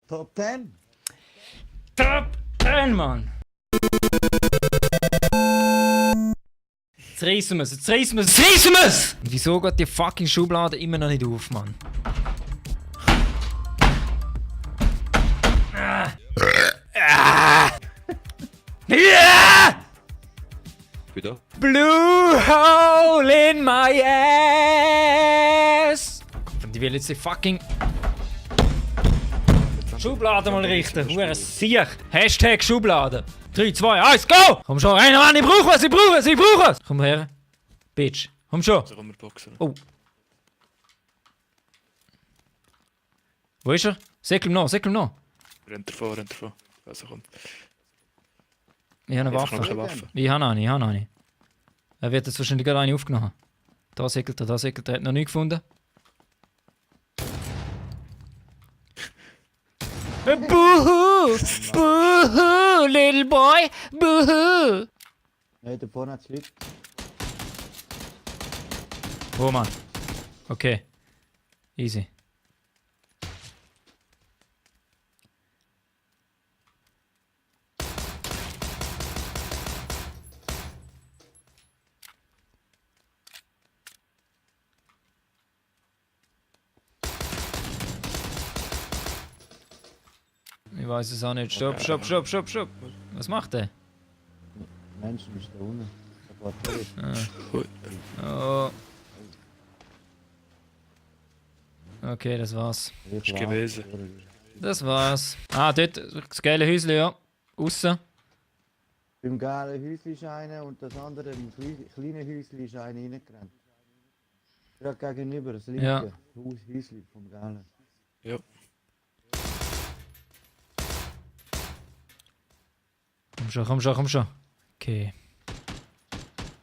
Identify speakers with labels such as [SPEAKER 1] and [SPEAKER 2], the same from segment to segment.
[SPEAKER 1] Top 10?
[SPEAKER 2] Top 10, Mann! Jetzt reissen wir's, jetzt reissen wir's, jetzt reissen wir's! Wieso geht die fucking Schublade immer noch nicht auf, Mann? Ja!
[SPEAKER 3] Wieder?
[SPEAKER 2] Blue hole in my ass! Die will jetzt die fucking Schublade mal richten. Hure Siech. Hashtag Schublade. 3, 2, 1, go! Komm schon rein, Mann, ich brauche was, ich brauche es, ich brauche es! Komm her. Bitch. Komm schon.
[SPEAKER 3] So kann man boxen.
[SPEAKER 2] Oh. Wo ist er? Säckel noch, säckel noch.
[SPEAKER 3] Rennt davor, rennt davor. Also kommt.
[SPEAKER 2] Ich habe eine
[SPEAKER 3] Einfach noch
[SPEAKER 2] Waffe.
[SPEAKER 3] keine Waffe.
[SPEAKER 2] Ich habe eine, ich habe eine. Er wird jetzt wahrscheinlich gerade eine aufgenommen. Da säckelt er, er hat noch nie gefunden. Boohoo! Boohoo, little boy! Boohoo!
[SPEAKER 1] Nein, da vorne hat es Leute.
[SPEAKER 2] Wo, Mann? Okay. Easy. Ich weiß es auch nicht. Stopp, stopp, stopp, stopp, stopp. Was macht der?
[SPEAKER 1] Menschen ist da unten. Da fährt
[SPEAKER 3] Hui.
[SPEAKER 2] Oh. Okay, das war's.
[SPEAKER 1] er.
[SPEAKER 3] Ist gewesen.
[SPEAKER 2] Das war's. Ah, dort, das geile Häuschen, ja. Aussen.
[SPEAKER 1] Beim geilen Häuschen ist einer und das andere, im kleinen Häuschen ist einer reingerannt. Gerade gegenüber, das linke
[SPEAKER 2] Ja.
[SPEAKER 1] Häuschen vom geilen.
[SPEAKER 3] Ja.
[SPEAKER 2] Komm schon, komm schon, komm schon. Okay.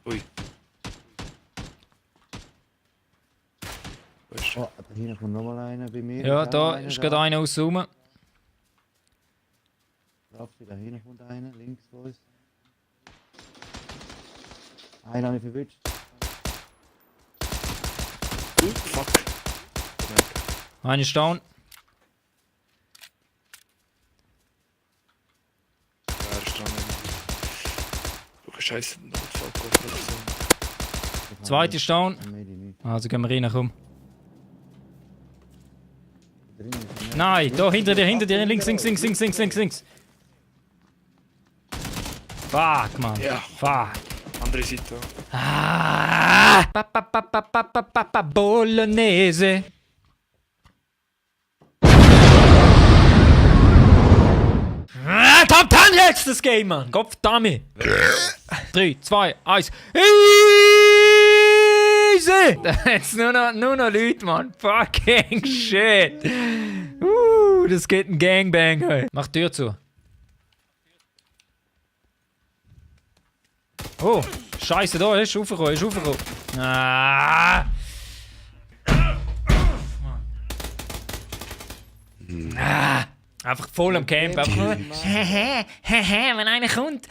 [SPEAKER 3] Ui. Wo ist er?
[SPEAKER 1] Oh, da hinten kommt nochmal einer bei mir.
[SPEAKER 2] Ja,
[SPEAKER 1] auch
[SPEAKER 2] da
[SPEAKER 1] einer
[SPEAKER 2] ist gerade einer auszoomen.
[SPEAKER 1] Raffi, da hinten kommt einer, links von uns. Einen habe ich verwünscht.
[SPEAKER 3] Fuck.
[SPEAKER 2] Einer ist down.
[SPEAKER 3] Ja, er ist dran. Oh, Scheiße. Notfallkoffer oder so.
[SPEAKER 2] Zweiter ist down. Also gehen wir rein, komm. Nein, da hinter dir, links, links, links, links, links, links, links. Fuck, Mann.
[SPEAKER 3] Ja.
[SPEAKER 2] Fuck.
[SPEAKER 3] Andere Seite.
[SPEAKER 2] Ah! Bolognese. Ah, Top 10 jetzt das Game, Mann. Kopfdame. 3, 2, 1. Easy! Jetzt nur noch Leute, Mann. Fucking shit. Das geht ein Gangbang, hey. Mach die Tür zu. Oh, Scheiße, da ist raufgekommen, ist raufgekommen. Ah! Ah! Einfach voll am Camp, einfach nur. Wenn einer kommt.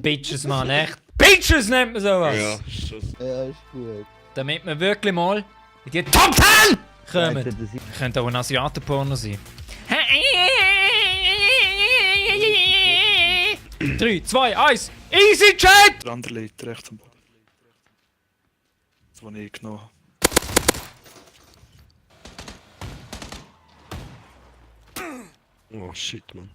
[SPEAKER 2] Bitches, Mann, echt. Bitches nennt man sowas!
[SPEAKER 3] Ja, Schuss.
[SPEAKER 1] Ja, ist gut.
[SPEAKER 2] Damit wir wirklich mal in die Top 10 kommen.
[SPEAKER 1] Alter, das ist-
[SPEAKER 2] Könnte auch ein Asiatenporno sein. 3, 2, 1, easy chat!
[SPEAKER 3] Der andere liegt rechts am Boden. Das, was ich genommen habe.
[SPEAKER 4] Oh shit, man.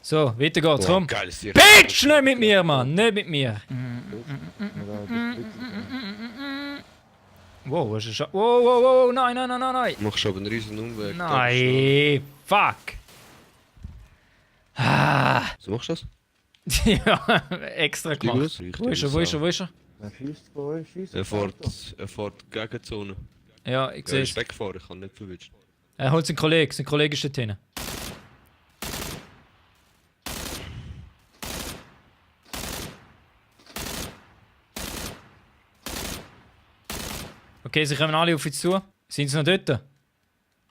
[SPEAKER 2] So, weiter geht's, komm.
[SPEAKER 4] Geiles Tier.
[SPEAKER 2] Bitch, nicht mit mir, Mann, nicht mit mir. Wow, was ist das? Wow, wow, wow, nein, nein, nein, nein, nein.
[SPEAKER 4] Machst du aber einen riesen Umweg.
[SPEAKER 2] Nein, fuck. Ah,
[SPEAKER 4] So machst du das?
[SPEAKER 2] ja, extra gemacht.
[SPEAKER 4] Richtig
[SPEAKER 2] Wo ist er, wo ist er, wo ist er?
[SPEAKER 1] Wer schießt von euch? Schießt
[SPEAKER 4] Er
[SPEAKER 1] aufs
[SPEAKER 4] fährt,
[SPEAKER 1] Auto?
[SPEAKER 4] er fährt Gegenzone.
[SPEAKER 2] Ja, ich
[SPEAKER 4] Er
[SPEAKER 2] sehe
[SPEAKER 4] ist
[SPEAKER 2] es.
[SPEAKER 4] weggefahren, ich kann nicht verwischen.
[SPEAKER 2] Er holt seinen Kollegen ist dort hinten. Okay, sie kommen alle auf uns zu. Sind sie noch dort?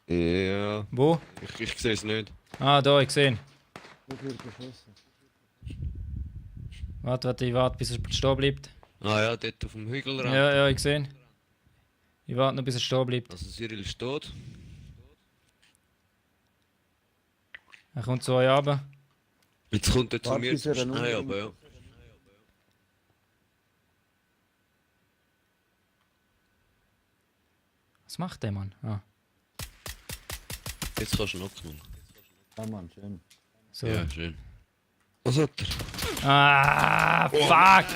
[SPEAKER 4] Ja,
[SPEAKER 2] Wo?
[SPEAKER 4] ich sehe es nicht.
[SPEAKER 2] Ah, da, ich sehe ihn.
[SPEAKER 1] Wie viel geschossen?
[SPEAKER 2] Warte, ich warte, bis er stehen bleibt.
[SPEAKER 4] Ah ja, dort auf dem Hügelrand.
[SPEAKER 2] Ja, ich sehe ihn. Ich warte noch, bis er stehen bleibt.
[SPEAKER 4] Also Cyril ist tot.
[SPEAKER 2] Er kommt zu euch runter.
[SPEAKER 4] Jetzt kommt er zu
[SPEAKER 1] Warte,
[SPEAKER 4] mir
[SPEAKER 1] bis er
[SPEAKER 4] zum
[SPEAKER 1] dann
[SPEAKER 4] Schnee,
[SPEAKER 1] unten-
[SPEAKER 4] aber ja.
[SPEAKER 2] Was macht der Mann? Ah,
[SPEAKER 4] Jetzt kannst du ihn abknallen.
[SPEAKER 1] Ja, Mann, schön.
[SPEAKER 2] so.
[SPEAKER 4] Ja, schön. Was hat er?
[SPEAKER 2] Ah, fuck!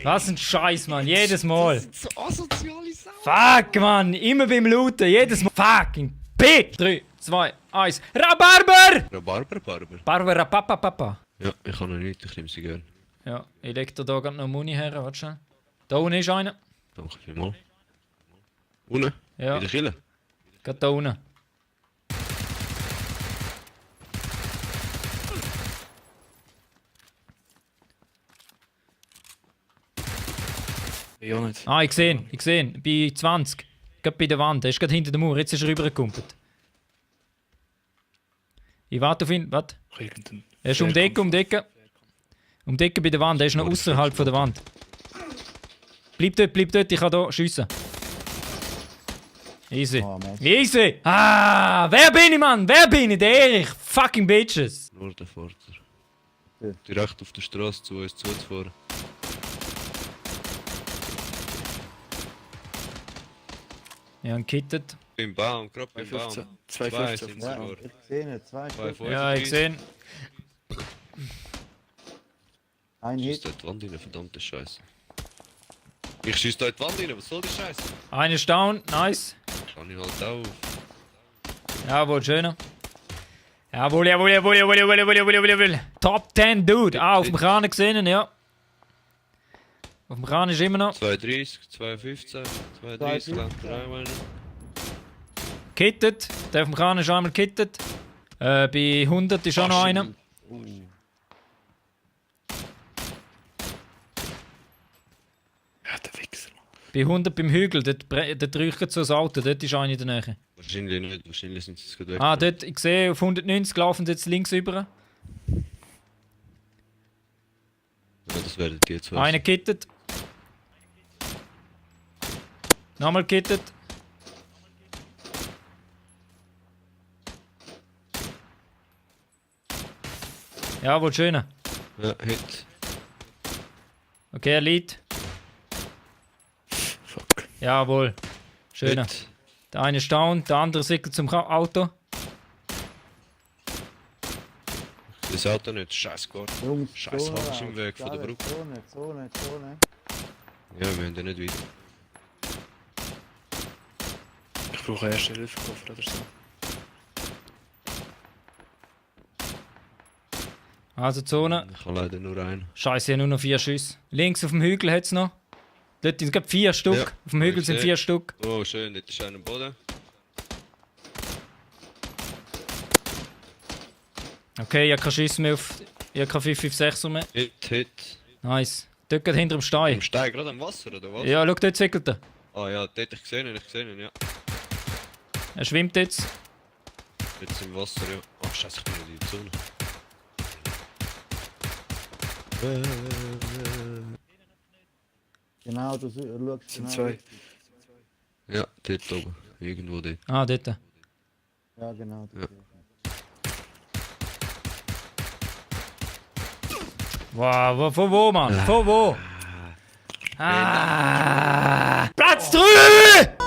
[SPEAKER 2] Was ein Scheiß, Mann. Jedes Mal.
[SPEAKER 4] So asoziale Sau.
[SPEAKER 2] Fuck, Mann. Immer beim Looten. Jedes Mal. Fucking Bitch. 3, 2, 1. Rhabarber!
[SPEAKER 4] Barber.
[SPEAKER 2] Barbara Papa Papa.
[SPEAKER 4] Ja, ich kann noch nicht, ich nehme sie gerne.
[SPEAKER 2] Ja, ich leg dir da gerade noch Muni her. Warte schnell. Da unten ist einer.
[SPEAKER 4] Danke vielmals. Unten?
[SPEAKER 2] Ja,
[SPEAKER 4] In der Kille?
[SPEAKER 2] gerade da unten.
[SPEAKER 3] Ja, nicht.
[SPEAKER 2] Ah, ich sehe ihn. Ich sehe ihn. Bei 20. Gerade bei der Wand. Er ist gerade hinter der Mauer. Jetzt ist er rübergekumpelt. Ich warte auf ihn. Warte.
[SPEAKER 3] Irgendein.
[SPEAKER 2] Er ist um die Ecke, um die Ecke. Um die Ecke bei der Wand. Er ist noch außerhalb von der Wand. Bleib dort. Ich kann hier schiessen. Easy.
[SPEAKER 1] Oh, Mensch.
[SPEAKER 2] Easy! Ah, wer bin ich, Mann? Wer bin ich? Der Erich. Fucking Bitches.
[SPEAKER 4] Nur der Vater.
[SPEAKER 1] Ja.
[SPEAKER 4] Direkt auf der Straße zu uns zuzufahren.
[SPEAKER 2] Ich habe ihn gekittet.
[SPEAKER 4] Im Baum, gerade beim
[SPEAKER 3] 2,15.
[SPEAKER 4] Baum.
[SPEAKER 3] 2,15.
[SPEAKER 4] sind
[SPEAKER 1] Ja,
[SPEAKER 4] sogar.
[SPEAKER 1] ich sehe nicht. 2 Stück.
[SPEAKER 4] 2,5.
[SPEAKER 2] Ja, ich sehe ihn.
[SPEAKER 1] Ein
[SPEAKER 4] Schießt
[SPEAKER 1] Hit.
[SPEAKER 4] da in die Wand rein, verdammte Scheiße. Ich schieß da in die Wand rein, was soll die Scheiße?
[SPEAKER 2] Einer ist down. Nice.
[SPEAKER 4] Kann ich halt auf.
[SPEAKER 2] Jawohl, schöner. Jawohl. Top 10, Dude. Ah, auf dem Kran gesehen, ja. Auf dem Kran ist immer noch.
[SPEAKER 4] 2,30, 2,15, 2,30, lang dreimal.
[SPEAKER 2] Kittet. Der auf dem Kran ist einmal kittet. Bei 100 ist auch noch einer.
[SPEAKER 3] Ja, der Wichser.
[SPEAKER 2] Bei 100 beim Hügel. Dort räuchert so das Auto. Dort ist einer in der Nähe.
[SPEAKER 4] Wahrscheinlich nicht, wahrscheinlich sind sie jetzt gerade weg.
[SPEAKER 2] Ah, dort, ich sehe, auf 190 laufen sie jetzt links über.
[SPEAKER 4] Ja, das werden die jetzt.
[SPEAKER 2] Einer kittet. Nochmal kittet. Jawohl, schöner.
[SPEAKER 4] Ja, Hit.
[SPEAKER 2] Okay, er liegt.
[SPEAKER 3] Fuck.
[SPEAKER 2] Jawohl. Schöner.
[SPEAKER 4] Hit.
[SPEAKER 2] Der eine ist down, der andere sickert zum Auto.
[SPEAKER 4] Das Auto nicht, scheiß Gott.
[SPEAKER 1] Jungs,
[SPEAKER 4] Scheiß
[SPEAKER 1] Zone
[SPEAKER 4] Haus im
[SPEAKER 1] raus.
[SPEAKER 4] Weg von der
[SPEAKER 1] Alle,
[SPEAKER 4] Brücke.
[SPEAKER 1] Zone.
[SPEAKER 4] Ja, wir haben den nicht weit.
[SPEAKER 3] Ich brauche erste Hilfekoffer oder so.
[SPEAKER 2] Also Zone.
[SPEAKER 4] Ich habe leider nur einen.
[SPEAKER 2] Scheiße, ich habe nur noch 4 Schüsse. Links auf dem Hügel hat es noch. Dort sind gerade 4 Stück.
[SPEAKER 4] Ja,
[SPEAKER 2] Auf dem Hügel
[SPEAKER 4] ich
[SPEAKER 2] sind
[SPEAKER 4] sehe.
[SPEAKER 2] 4 Stück.
[SPEAKER 4] Oh, schön, dort ist einer am Boden.
[SPEAKER 2] Okay, ich habe keine Schüsse mehr auf. Ich habe keine 556er mehr.
[SPEAKER 4] Hit.
[SPEAKER 2] Nice. Dort geht hinter dem Stein.
[SPEAKER 4] Im Stein, gerade am Wasser, oder was?
[SPEAKER 2] Ja, schau, dort zickelt er.
[SPEAKER 4] Ah ja, dort ich gesehen, ja.
[SPEAKER 2] Er schwimmt jetzt.
[SPEAKER 4] Jetzt im Wasser, ja. Ach, scheiße, ich bin nicht in die Zone.
[SPEAKER 1] Genau, du schaust
[SPEAKER 3] Das sind
[SPEAKER 1] genau.
[SPEAKER 3] zwei.
[SPEAKER 4] Ja, dort oben. Irgendwo dort.
[SPEAKER 2] Ah, dort.
[SPEAKER 1] Ja, genau.
[SPEAKER 4] Ja.
[SPEAKER 2] Wow, von wo, Mann? Von wo? Ah. Platz 3!